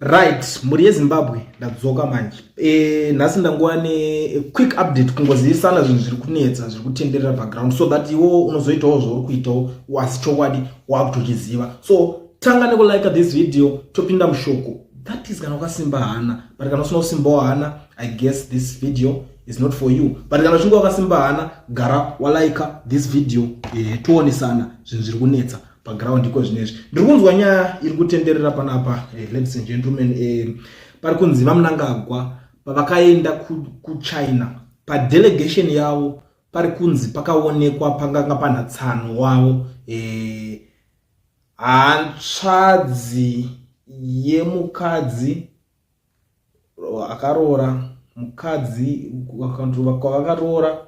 Right, mhuri yeZimbabwe, ndadzoka manje. Nhasi ndanguva nequick update, kungozivisana zvinhu zviri kunetsa, zviri kutenderera background, so that iwo unozoitawo zvauri kuitawo, asi chokwadi wakutochiziva. So tanga nekulike this video, topinda mushoko. That is kana wakasimba hana, but kana usina kusimbawo hana, I guess this video is not for you. But kana uchinge wakasimba hana, gara walike this video, toonesana zvinhu zviri kunetsa paground iko zvinezvi. Ndiri kunzwa nyaya iri kutenderera panapa, ladies and gentlemen, pari kunzi VaMnangagwa pavakaenda kuChina padelegation yavo, pari kunzi pakaonekwa panganga pana tsano wavo, hanzvadzi yemukadzi akaroora mukadzi kwavakaroora,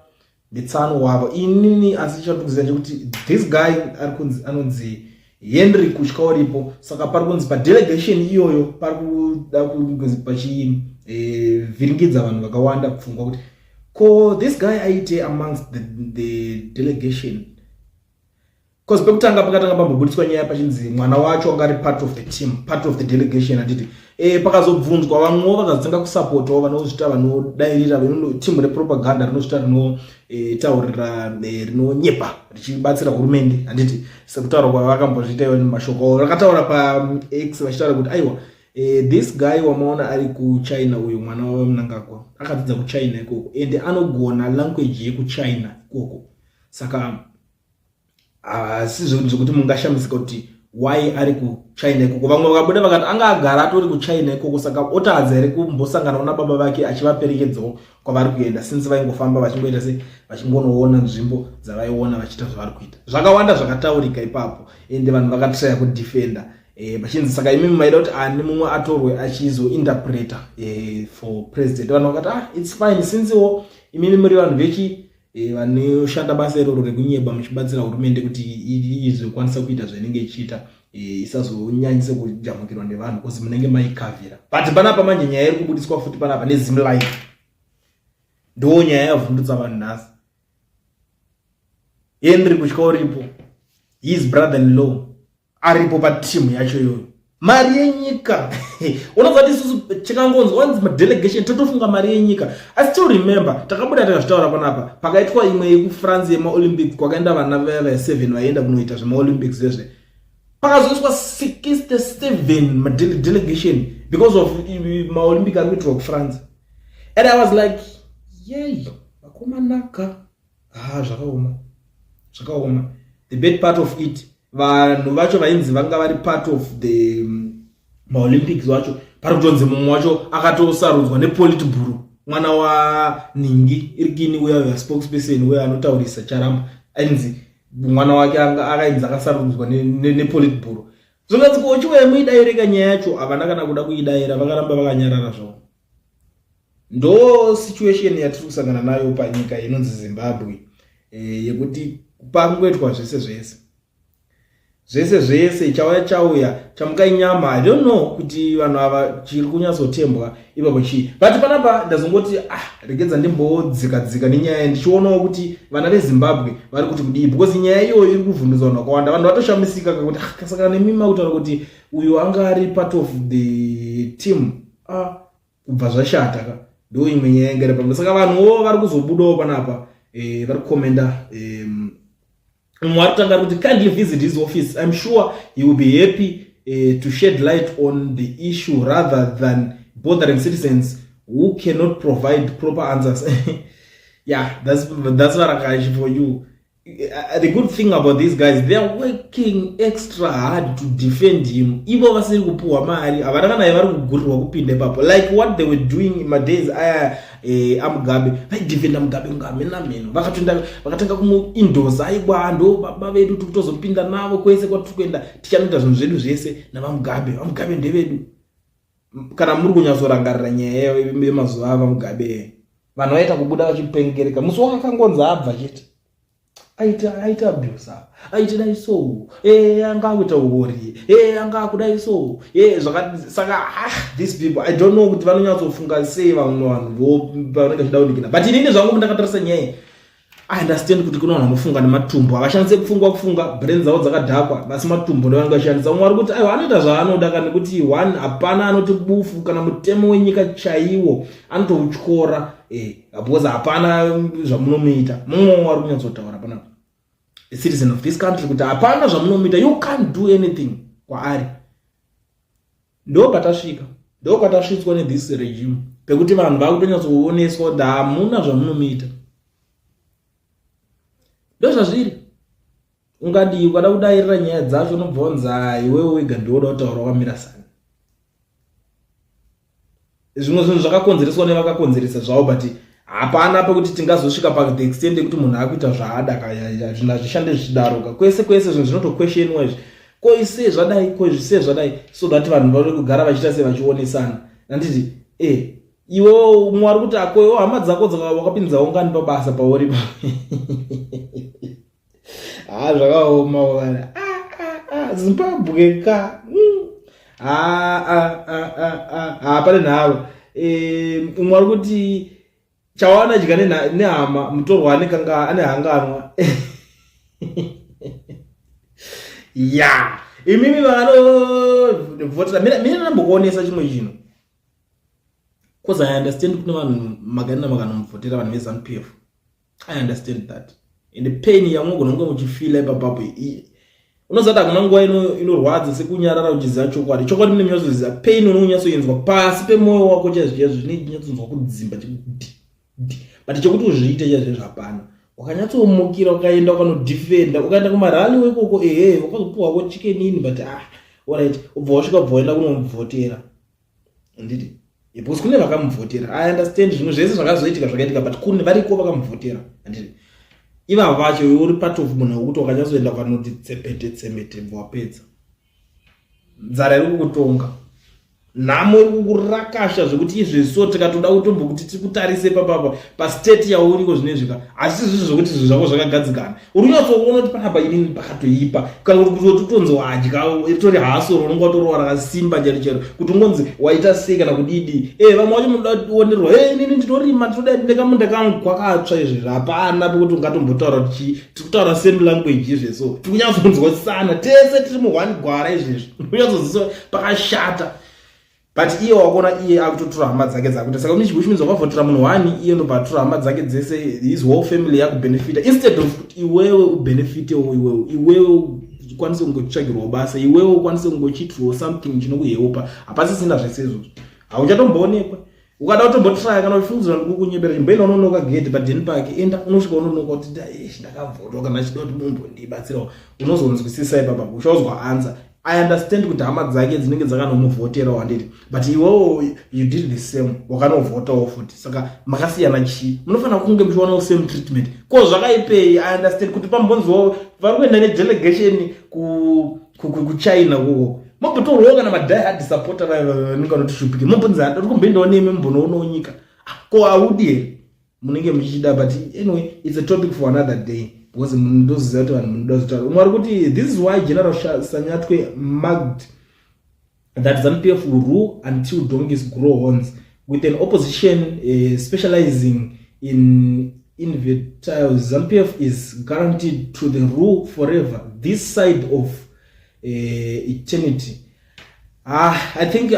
ndetsano wavo. Inini asi chandikuziva ndechekuti this guy ari kunzi anonzi Henry Kutyauripo. Saka pari kunzi padelegation iyoyo pari kuda kunzi pachivhiringidza vanhu vakawanda pfungwa kuti ko this guy aite amongst the delegation, because pekutanga pakatanga pambobudiswa nyaya pachinzi mwana wacho anga ari part of the team, part of the delegation, handiti? Pakazobvunzwa vamwewo vakazotanga kusapotawo vanozvita vanodairira timu repropaganda rinozvita rinotaurira rinonyepa richibatsira hurumende, handiti? Sekutaura kwavakambozviita ivo mashoko rakataura paX vachitaura kuti aiwa, this guy wamaona ari kuChina uyu, mwana waMnangagwa, akadzidza kuChina ikoko ende anogona language yekuChina ikoko. Saka asi zvekuti mungashamisika kuti why ari kuChina ikoko. Vamwe vakabuda vakati anga agara atori kuChina ikoko, saka otadza here kumbosanganawo nababa vake achivaperekedzawo kwavari kuenda, since vaingofamba vachingoita se vachingonoona nzvimbo dzavaiona vachiita zvavari kuita? Zvakawanda zvakataurika ipapo, ende vanhu vakatraya kudefenda vachinzi saka imimi maida kuti ani mumwe atorwe achizointerpreta for president? Vanhu vakati, "Ah, it's fine, sincewo imimi muri vanhu vechi vanoshanda basa iroro rekunyeba muchibatsira hurumende kuti izokwanisa kuita zvainenge ichiita, isazonyanyise kujamukirwa nevanhu, because munenge maikavhira." But panapa manje nyaya iri kubudiswa futi panapa neZimLive, ndo nyaya yavhundutsa vanhu nhasi. Henry Kutyauripo, his brother in law, aripo patimu yacho iyoyo. Mari yenyika, unobva ti isusu tikangonzwa wanzi madelegation totofunga mari yenyika. I still remember takabuda tikazvitaura panapa pakaitwa imwe yekuFrance yemaOlympics, kwakaenda vana vaya va7 vaienda kunoita zvemaOlympics zvezve, pakazoiswa 67 madelegation because of maOlympic ari kuitirwa kuFrance, and I was like, "Yei, vakomanaka, ha, zvakaoma, zvakaoma." The bad part of it, vanhu vacho vainzi vanga vari part of the maOlympics wacho, pari kutonzi mumwe wacho akatosarudzwa nepolitburo, mwana waningi irikini uya uya spokesperson uya anotaurisa Charamba, ainzi mwana wake akainzi akasarudzwa nepolitburo. Zvinonzi ko chiuya muidaireka nyaya yacho, havana kana kuda kuidaira, vakaramba vakanyarara zvavo. Ndo situation yatiri kusangana nayo panyika inonzi Zimbabwe, yekuti pangoitwa zvese zvese zvese zvese, chauya chauya, chamukai nyama. I don't know kuti vanhu ava chiri kunyatsotembwa ipapo chii, but panapa ndazongoti, ah, regedza ndimbodzika dzika nenyaya, ndichionawo kuti vana veZimbabwe vari kuti kudii, because nyaya iyoyo iri kuvhundutsa vanhu vakawanda. Vanhu vatoshamisika kakuti, ah, saka nemima kutaura kuti uyu anga ari part of the team, ah, kubva zvashata ka. Ndo imwe nyaya yanga iri pano. Saka vanhuwo vari kuzobudawo panapa, vari kukomenda. Mumwe ari kutanga kuti, "Kindly visit his office. I'm sure he will be happy to shed light on the issue rather than bothering citizens who cannot provide proper answers." Yeah, that's Varakashi for you. The good thing about these guys, they are working extra hard to defend him ivo vasiri kupuhwa mari, havana kana vari kugurirwa kupinda ipapo, like what they were doing madays aya aMugabe. Vaidefenda Mugabe kunge mheno. Vakatoenda vakatanga kumuindosa, "Aiwa, ndo baba vedu, tiri kutozopinda navo kwese kwatiri kuenda, tichanoita zvinhu zvedu zvese navaMugabe, VaMugabe ndevedu." Kana muri kunyatsorangarira nyaya yemazuva avaMugabe, vanhu vaita kubuda vachipengereka musi wakakangonzi abva chete, aita aita abuse, aita dai so, anga akuita uori, anga akudai so, zvakati. Saka, ah, these people, I don't know kuti vanonyatsofunga sei vamwe vanhu vanenge vachida kunikina, but inini zvangu ndakatarisa nyaya. I understand kuti kuna vanhu vanofunga nematumbu, havashandise pfungwa kufunga, brain dzavo dzakadhakwa, asi matumbu ndo vanenge vachishandisa. Umwe ari kuti aiwa, anoita zvaanoda kana kuti one, hapana anoti bufu kana mutemo wenyika chaiwo anotoutyora because hapana zvamunomuita. Mumwe ari kunyatsotaura panapa, a citizen of this country, kuti hapana zvamunomuita, you can't do anything kwaari. Ndo patasvika, ndo kwatasvitswa nethis regime, pekuti vanhu vakutonyatsokuoneswa kuti hamuna zvamunomuita. Ndo zvazviri. Ungadii ukada kudairira nyaya dzacho, unobvonza iwewe wega ndioda kutaura wakamira sani. Zvimwe zvinhu zvakakonzereswa nevakakonzeresa zvavo, but hapana pekuti tingazosvika pathe extent yekuti munhu akuita zvaada. Zvinhu hazvishande zvichidaroka kwese kwese. Zvinhu zvinotoquestionwa izvi, ko isei zvadai, ko izvi sei zvadai, so that vanhu vari kugara vachiita sei, vachionesana, handiti? Iwe umwe ari kuti akoiwo hama dzako wakapinza ungani pabasa pauri. Ha, zvakaoma vana. Ah, ah, ah, Zimbabwe ka. Ha, pane nharo. Umwe ari kuti chawana dya nehama, mutorwa ane hanganwa. Ya, imimi vanovhotera, mina ndambokuonesa chimwe chinhu, 'cause I understand kune vanhu makaenda makanomuvhotera, vanhu veZANU PF. I understand that, and pain yamunogona kunge muchifeela ipapapo, unoziva kuti hakuna nguva inorwadza sekunyarara uchiziva chokwadi. Chokwadi mune munyatsoziva, pain unonyatsoinzwa pasi pemwoyo wako chaizvo chaizvo, zvinonyatsonzwa kudzimba chekuti di, but chekuti uzviite chaizvo hapana. Wakanyatsomukira, ukaenda ukanodefenda, ukaenda kumarally wekoko, ehe, wakazopuhwako Chicken Inn, but ah, alright, ubva wasvika, ubva waenda kunomuvhotera, handiti? Because kune vakamuvhotera. I understand zvimwe zvese zvakazoitika zvakaitika, but kune variko vakamuvhotera, handiti? Ivavo vacho, iwe uri part of munhu wekuti wakanyatsoenda ukanoti tsepete tsemete, bva wapedza. Nzara iri kukutonga, nhamo iri kukurakasha, zvekuti izvezvo tikatoda kutombokuti tikutarise papapa pastate yauriko zvinezvika, asi zvizvo zvokuti zvinhu zvako zvakagadzikana, uri kunyatsoona kuti panapa inini pakatoipa, kana kuti kutotonzi wadya ritori hasoro, unonge watorova rakasimba chero chero, kuti ungonzi waita sei kana kudidi. Vamwe vacho munoda kuonerwa, e inini ndinorima, ndinoda, ndine kamunda kangu kwakatsva. Izvezvi hapana pekuti ungatombotaura kuti chii, tiri kutaura same language izvezvo, tiri kunyatsonzwisana tese, tiri muone gwara izvezvi, kunyatsonzwisa pakashata. But iye wakuona iye akutotora hama dzake dzakuita saka which means wakavhotera munhu one, iye ndobva atora hama dzake dzese, his whole family yakubenefita, instead of kuti iwewe ubenefitewo, iwewe ukwanise kungotsvagirwawo basa, iwewe ukwanise kungochiitirwawo something chinokuhelpa. Hapasisina zvese izvozvo, hauchatomboonekwa. Ukada kutombotraya kana uchifungidzira ndikukunyebera, chimboenda unonoka gate padheni pake, enda unosvika unonoka kuti ndakavhotwa, kana chida kuti mumbondibatsirawo, unozonzwisisa ipapa, uchauzwa answer. I understand kuti hama dzake dzinenge dzakanomuvhoterawo, handiti? But iwewo you did the same, wakanovhotawo futi, saka makasiyana chii? Munofanira kunge muchiwanawo same treatment. Ko zvakaipei? I understand kuti pambonziwo vari kuenda nedelegation kuChina koko, mombotorwawo kana madiehard supporter vaya vanenge vanotishupike, mombonzi uri kumboendawo nemi, mumbonoonawo nyika. Ah, ko haudi here? Munenge muchichida, but anyway, it's a topic for another day, because mundoziva kuti vanhu munoda kuzitaura. Umwe ari kuti this is why General Sanyatwe marked that ZANU-PF will rule until donkeys grow horns, with an opposition specializing in invectives. ZANU-PF is guaranteed to the rule forever this side of eternity. Ah, I think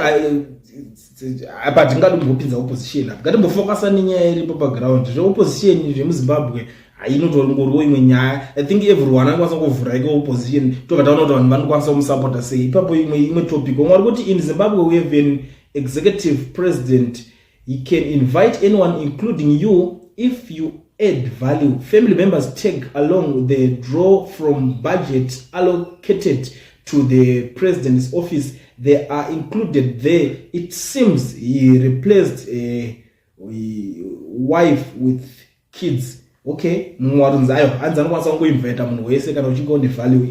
apa tingadi kumbopinza opposition apa, ngatimbofocusa nenyaya iripo paground. Zveopposition zvemuZimbabwe hainotorongoriwo imwe nyaya. I think everyone anokwanisa kuvhura ike opposition, tobva taona kuti vanhu vanokwanisa kumusapota sei ipapo. Imwe topic, umwe ari kuti in Zimbabwe we have an executive president. He can invite anyone, including you, if you add value. Family members tag along. They draw from budget allocated to the president's office. They are included there. It seems he replaced a wife with kids. Okay, mumwe watonzi ayo hanzi anokwanisa kungoinvita munhu wese kana uchinge une value.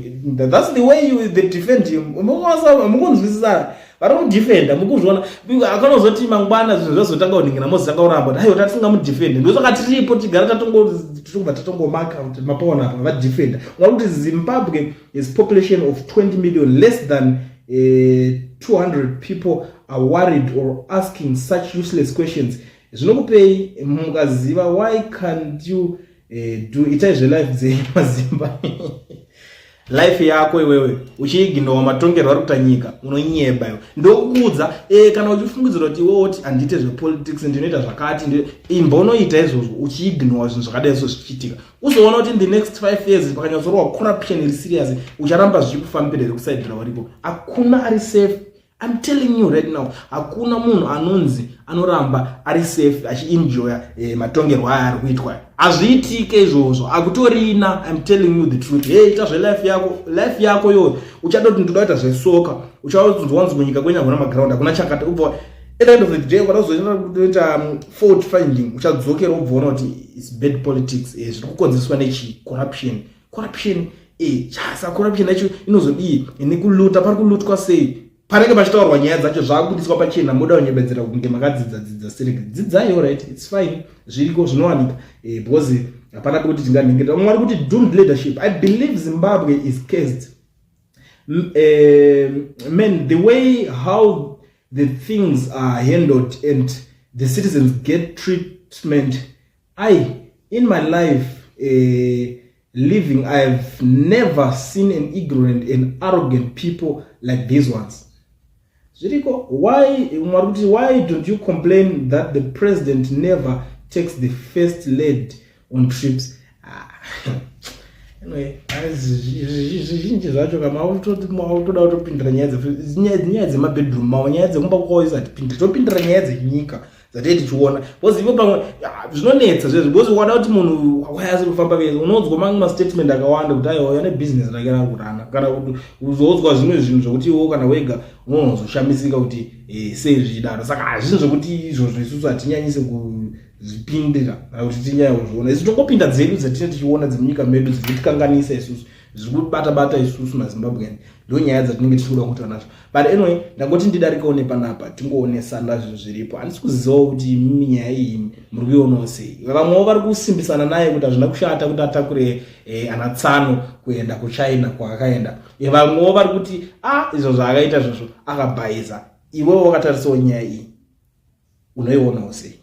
That's the way you they defend him. Mukunzwisisana, vari kudefenda, mukuzviona. Akanozoti mangwana zvinhu zvazotanga kuningira, mozotanga kuramba kuti aiwa, tatingamudefende. Ndosaka tiripo, tigara tatongobva tatongomaka kuti mapaona apa vadefenda. Unga kuti Zimbabwe is population of 20 million, less than 200 people are worried or asking such useless questions. Zvinokupei mukaziva? Why can't you Do itai zvelife dzenyu mazimba. Life yako iwewe uchiignowa matongerwo ari kuita nyika, unonyeba iwe. Ndokuudza kana uchifungidzira kuti iwe woti handiite zvepolitics, ndinoita zvakati, imbonoita izvozvo uchiignowa zvinhu zvakadai so zvichiitika, uzoona kuti in the next 5 years pakanyatsorohwa corruption iri serious, ucharamba zvichikufambira here kusaidhira wariko? Hakuna ari safe. I'm telling you right now, hakuna munhu anonzi anoramba ari safe achienjoya matongerwo aya ari kuitwa. Hazviitike izvozvo, hakutorina. I'm telling you the truth. Hey, ita zvelife yako, life yako iyoyo. Uchada kuti ndoda kuita zvesoccer, uchazonzwa wanzi kunyika kwenyu hakuna maground, hakuna chakati. Ubva at the end of the day ukada fault finding, uchadzokera ubvaona kuti it's bad politics. Zviri kukonzereswa nechii? Corruption, corruption. Chasa corruption yacho inozodii nekuluta? Pari kulutwa sei? Panenge pachitaurwa nyaya dzacho, zvakubudiswa pachena. Moda kunyebedzera kunge makadzidza dzidza sereke. Dzidzai, alright, it's fine, zviriko zvinowanika, because hapana pekuti tinganhengeta. Vamwe vari kuti doomed leadership. I believe Zimbabwe is cursed. Man, the way how the things are handled and the citizens get treatment, I in my life living, I've never seen an ignorant and arrogant people like these ones. Zviriko. Why mwari kuti why don't you complain that the president never takes the first lady on trips? Ah. Anyway, zvizhinji zvacho kama autoda kutopindira nyaya dzemabedroom mavo, nyaya dzekumba kwavo isatipindira. Topindira nyaya dzenyika dzatei tichiona, because ivo pamwe zvinonetsa zvezvo, because ukada kuti munhu wayasi kufamba vese, unonzwa mamwe mastatement akawanda kuti aiwa, ane business rake rari kurana, kana kuti uzoudzwa zvimwe zvinhu zvokuti iwo kana wega unozoshamisika kuti sei zvichidaro. Saka hazvinhu zvokuti izvozvo isusu hatinyanyise kuzvipindira kana kuti tinyanya kuzviona. Isu tongopinda dzedu dzatine tichiona dzemunyika medu dziri kutikanganisa isusu, zviri kubata bata isusu maZimbabwean, ndo nyaya dzatinenge tichikuda kutaura nazvo. But anyway, ndangoti ndidarikawo nepanapa, tingoonesana zvinhu zviripo. Handisi kuzivawo kuti imimi nyaya iyi muri kuionawo sei. Vamwewo vari kusimbisana naye kuti hazvina kushata kuti atakure ana tsano kuenda kuChina kwaakaenda. Vamwewo vari kuti a ah, izvo zvaakaita izvozvo akabhaisa. Iwewo wakatarisawo nyaya iyi, unoionawo sei?